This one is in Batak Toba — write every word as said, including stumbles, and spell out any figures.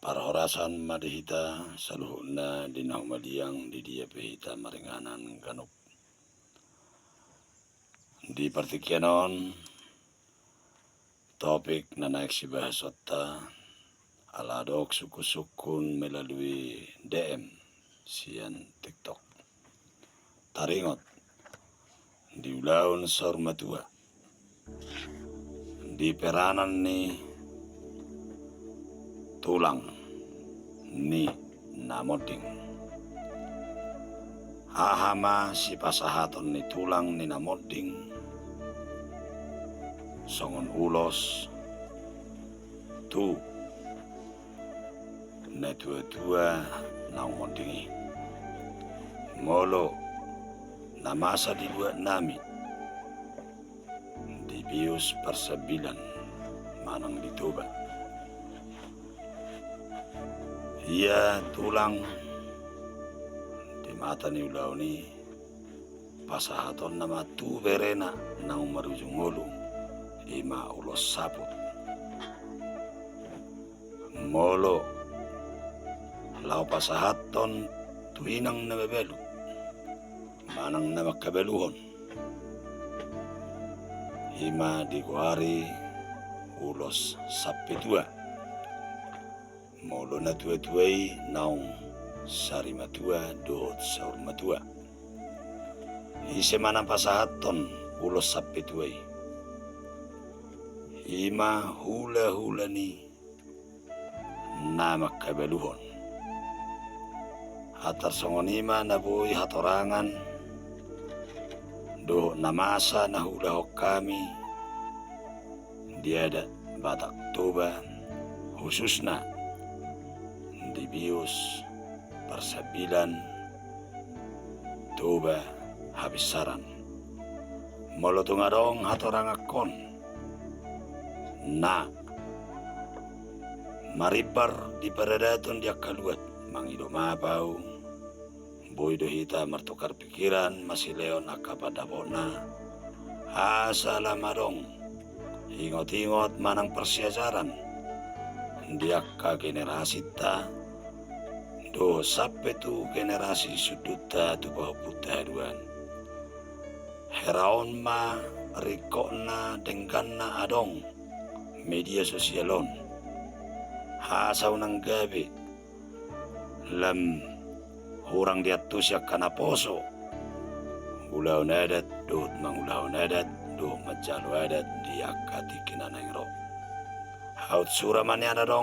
Parhorasan ma di hita saluhutna di na humaliang, di dia pe hita maringanan ganup. Di partingkian on, topik na naeng sibahasonta, ala adong sungkun-sungkun melalui D M sian TikTok. Taringot, di ulaon saur matua, di peranan ni tulang ni na monding. Aha ma sipasahaton ni tulang ni na monding songon ulos tu natua-tua naung monding i? Molo na masa di luat nami, di bius parsambilan manang di Toba, ia tulang di mata ni ulaon i pasahatonna ma tu berena naung marujung ngolu, i ma ulos saput. Molo laho pasahathon tu inang na mabalu manang na mangkabaluhon, i ma digoari ulos sampetua. Molo natua-tua i naung sarimatua dohot saur matua. Ise ma na pasahathon ulos sampetua i? I ma hula-hula ni na mangkabaluhon. Antar songon i ma na boi hatorangan dohot na masa na huulahon hami di adat Batak Toba, khususna di bius parsambilan Toba Habinsaran. Molo tung adong hatorangankon na marimbar di paradaton di angka luat, mangido maaf ahu, boi do hita martukar pikiran, masilehon angka pandapotna, asa lam adong ingot-ingot manang parsiajaran di angka generasinta dohot sampe tu generasi sundunta tu pahompunta haduan. Hera on ma ringkotna dengganna adong media sosial on, asa unang gabe lam hurang diantusi angka naposo ulaon adat dohot mangulahon adat dohot manjalo adat di angka tingki na naeng ro. Haut sura ma nian adong